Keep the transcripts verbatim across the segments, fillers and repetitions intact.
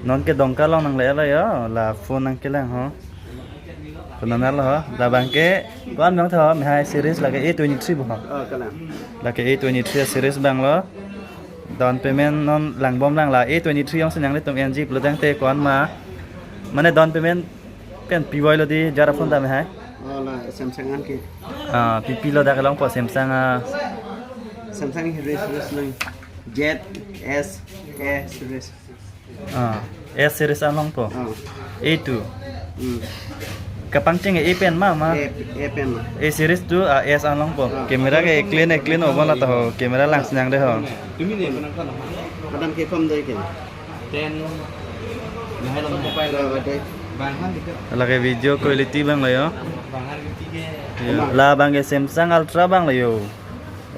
Non ke Dongka along nangle lo yo, la phone nangkelang ho. Phone nangle ho, labang ke ko-an abang tho, Mihai series lake A twenty-three bo ho. Oh, kalang. Lake A twenty-three series abang lo. Down payment non langbom lang, la A twenty-three jongsi nanglitum enji pulotangte ko-an ma. Mane down payment pen pi voi lo di jara phone ta Mihai. Oh, la Samsung an ke. Ah, pi pi lo dak longpo Samsung, ah. Samsung series, series lang. Z S A series. Ah, S series an longpo. Ah. A two. Hmm. Kapangcheng A pen ma ma. A, A pen ma. A series two, ah, S an longpo. Ah. Camera ke clean, eh, clean obo la ta ho. Camera lang sinang de ho. Padam ke kom doi ke. Ten. Mobile lo doi. Bang han dikit. Lake video quality abang lo yo. Bang han dikit ke. Yo. Labang ke Samsung Ultra abang lo yo.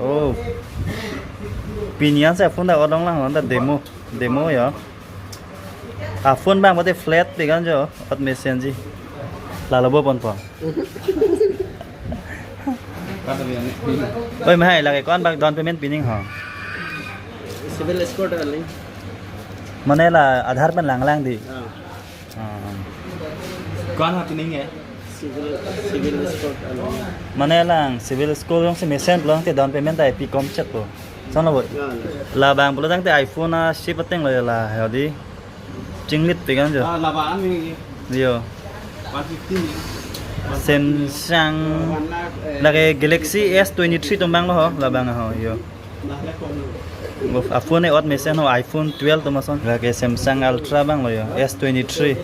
Oh. Pini an si phone ta odong lang, ta demo. Demo yo. A phone abang mate flat pegan jo, ot mesen ji. Lalo bo ponpo. Oi, Mihai, lake ko-an abang down payment pining ho. CIBIL score ta kali. Mane la Aadhaar pen lang lang di. Ah. Ah. Ko-an ha pining ya? CIBIL, CIBIL score ta kali. Mane lang CIBIL score jongsi mesen pulotangte down payment ta pi kom chet po. Son lo bo. Ya, ya. Labang pulotangte iPhone a shape ateng lo la hadi. Chinglit pegan jo. Ah, laba an ni. Yo. One fifty ni. Samsung. One lakh, eh. Lake Galaxy S twenty-three atum abang lo ho, labang ho, yo. Of, a phone e ot mesen ho, iPhone twelve atum ason. Lake Samsung Ultra abang lo yo, S twenty-three.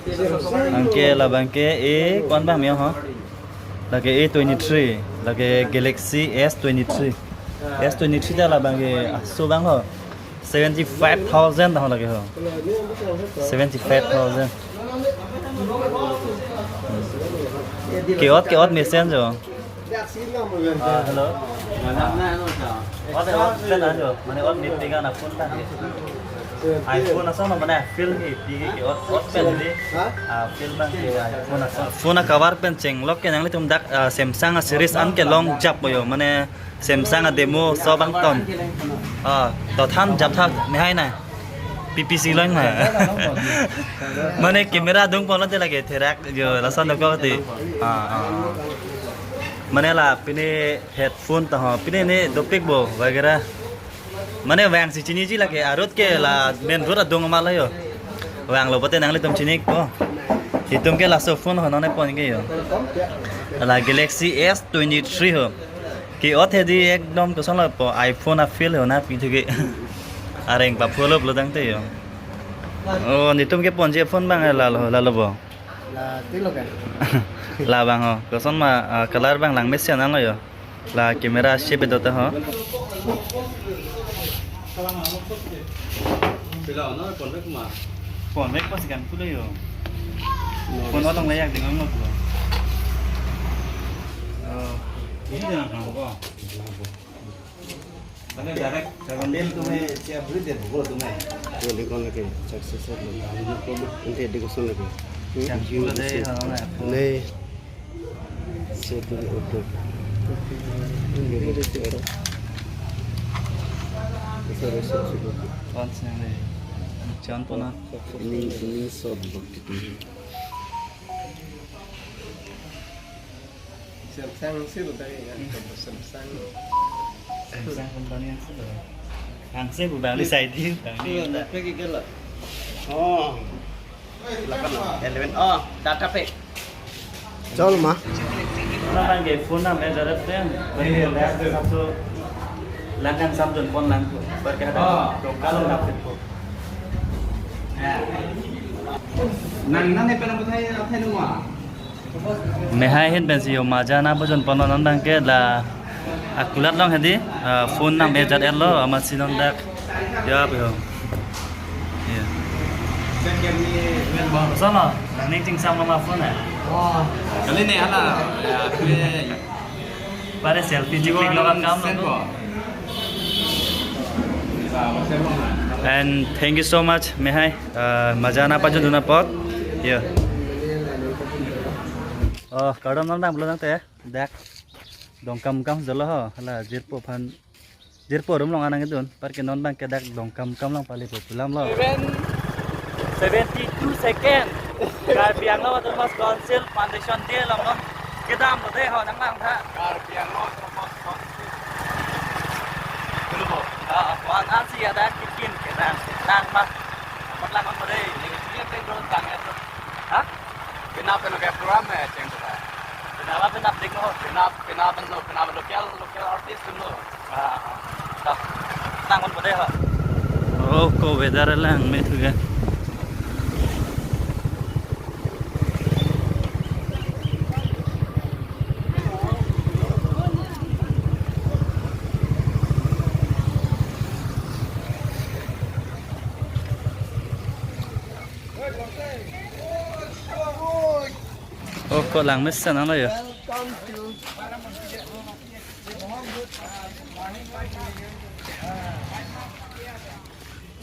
Anke labang ke e ko-an abang me ho. Lake A twenty-three, lake Galaxy S twenty-three. S twenty-three ta labang ke aso abang ho. Seventy-five thousand ho lake ho. Seventy-five thousand. Ke-ot, ke-ot mesen jo. Ah, hello. Ot, ot pen an jo. Mane ot mepik an a phone ta. iPhone ason mane feel ke pi ke ot, ot pen di. Ah, feel abang ke iPhone ason. Phone a cover pen chenglok ke nanglitum dak, ah, Samsung a series an kelong jap po yo. Mane Samsung a demo so abang ton. Ah, to than jap tha Mihai na. P P C long ma. Mane camera dung pon lote lake therak jo lason dokok ti. Ah, ah. Mane la pine headphone ta ho. Pine ne dopik bo wagera. Mane vangsi chiniji lake arut ke la main road adung ma lo yo. Vanglo pote nanglitum chini ko. Itum ke laso phone ho none pon ke yo. La Galaxy S twenty-three ho. Ke-ot hedi ekdom koson lo po iPhone a feel ho na pi thuke. Areng pa follow pulotangte yo. Oh, netum ke ponji phone abang lalo, lalo bo. La tilo ke. Labang ho. Koson ma, ah, color abang lang mesen an lo yo. La camera shape do ta ho. Pila ono pon bek ma. Pon bek pas kan pulo yo. Pon otong layak dengan lo pulo. Oh, ini jangan kamu kok. Tadi direct seven. Bill तुम्हें क्या भूल दे भूगोल तुम्हें. Yo, likon lake success lo. Ante education lake. Yang sudah deh, kalau nggak. Nahi. Save to the outlook. Sorry, sorry, sorry. Once nang deh. Jangan pernah. Ini, ini sob bhakti. Samsung si lo tadi ya. Hmm. Samsung. Samsung company si lo. Ang si bu bang di side di bang di. Iya, nak pergi ke lah. Oh. Delapan, eleven. Oh, data pack. Chol ma. Phone number ke phone number jarat pe. Bani lang kan sabto. Lang kan sabto phone lang. Bar ke ada. Oh. Kalau nak phone. Nang nang ne pernah buat hai hai nunggu. Mehai ahin pensi yo maja nangpajon pon non abang ke la akulat along hedi, ah, phone nang bejat el lo amatsi non dak. Ya, pe ho. Ya. Sana, nang ning chingsam ma phone eh. Kali ne hala. Ya, pe. Pare selfie chiklik lo ka kam lo. And thank you so much, Mehai. Ah, maja nangpajon dun apot. Ya. Oh, kardom non dam pulo tangte, dak Dongkamukam jolo ho, hala jirpo aphan, jirpo room along anang dun, parke non abang ke dak Dongkamukam along pale po pu alam lo. Seventy-two second. Karbi Anglong Autonomous Council Foundation Day along non kedam lo dei ho, nang lang tha. Karbi Anglong Autonomous Council. Dulu bo. Ah, wan ansi ada kikin kedam lang ma. Mat lang ma dei. Ini dia pen dulu tang ya. Ha? Penap penap ke program eh ceng tu. Penap penap ding ho. Penap penap lo, penap local, local artist lo. Ah, ah. Tang kon bo dei ho. Oh, ko weather lang me thu ke. Oh, ko lang mesen nang lo yo. Welcome to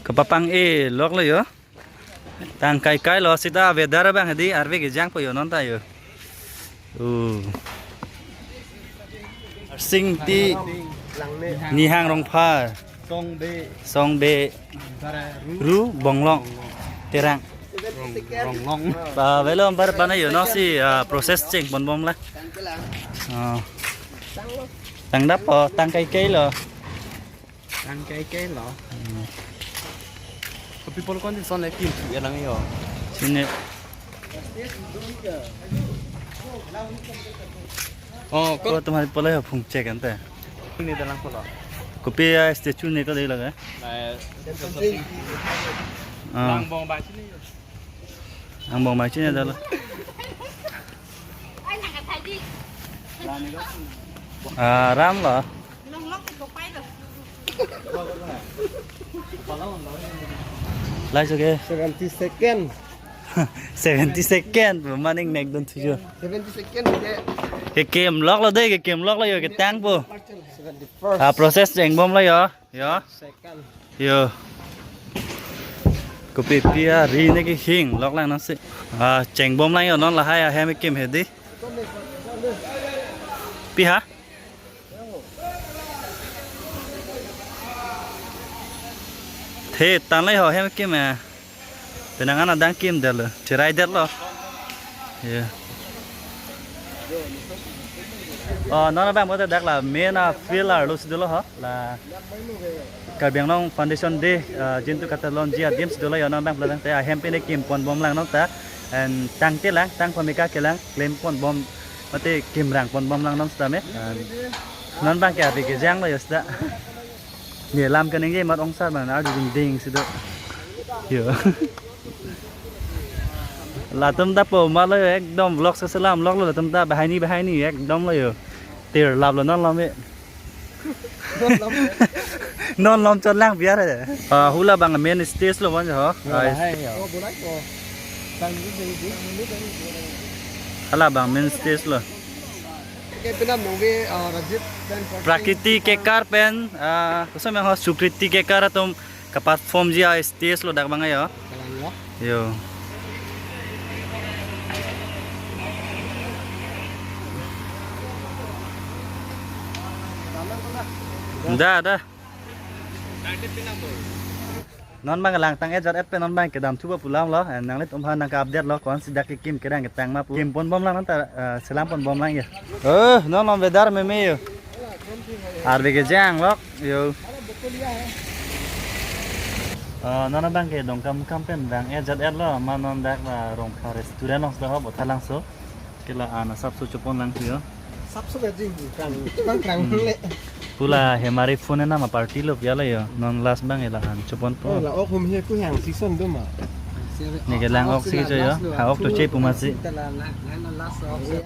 Kapapang-e lok lo yo. Tang kai kai lo sita weather abang hedi arve kejang po yo non ta yo. Uh. Singti Nihang Rongphar. Songbe. Songbe. Ru Bonglong. Terang. Rong, Ronglong. Pa velo ambar pana yo no si, ah, process cheng pon bom la. Oh. Tang dap po, tang kai kai lo. Tang kai kai lo. Hmm. Kopi pol kon son le kim chu ya lang yo. Sini. Oh, ko ko tumhari polo ho phung check ante. Ini dalang polo. Kopi ya statue ne ko dei laga. Nah, Ah. Lang bong ba sini. Ang bong mai chini dalo. Ah, ram lo. Lai so ke. Seventy second. Seventy second. Maning nek don tujuh. Seventy second ke. Ke kem lok lo dei, ke kem lok lo yo ke tang po. Seventy first. Ah, process cheng bom lo yo. Yo. Second. Yo. Kopi pi ari ne kehing lok lang nasi. Ah, cheng bom lang yo non lahai ahem kim hedi. Pi ha? The tan lai ho hem kim eh. Penang an adang kim det lo, cherai det lo. Yeah. Oh, non abang bote dak la main a field arlo si dolo ho. La Karbi Anglong Foundation Day, ah, jintu kata lonji adim si dolo yo non abang pulang te ahem pine kim pon bom lang non ta. And tang kelang, tang pamika kelang, klem pon bom, mate kim rang pon bom lang non sita me. And non abang ke api kejang lo yo sita. Ni lam kaningje mat ongsar man arju ding ding si do. Yo. Latum ta po ma lo yo, ekdom vlog se selam lok lo latum ta bahai ni bahai ni ekdom lo yo. Tir lap lo non lo me. Non lom chot lang biar he. Ah, hula abang main stage lo bon ho. Yo, Ah, bahai yo. Oh, bolai ko. Tang ni ding ding. Hala abang main stage lo. Ke pinam nungve, ah, Rajit pen Prakriti Kekar pen, ah, koson abang ho Sukriti Kekar atum kaperform ji a stage lo dak abang yo. Kalang lo. Yo. Da, da. Non abang lang tang ejat et pen non abang kedam thuba pulam lo, eh, nanglitum aphan nang ka-update lo, konsi dak kekim kerang ketang ma pu. Kim pon bom lang non ta, eh, selam pon bom lang ya. Eh, non non weather meme yo. Arve kejang lok yo. Eh, non abang ke Dongkamukam pen vang ejat et lo, ma non dak la Rongkha restaurant ong sida ho, Bothalangso. Ke la-an asapso chopon lang tu yo. Sapso ke jing kan, kan krang Hmm. le. Pu la Hemari phone na ma party lo pi ala yo. Non last abang ke la-an chopon po. Oh, la ok hum he ku hang season do ma. Ne ke lang ok si cho yo. Ha ok to che pu ma si. Ta la na, na, na last ok.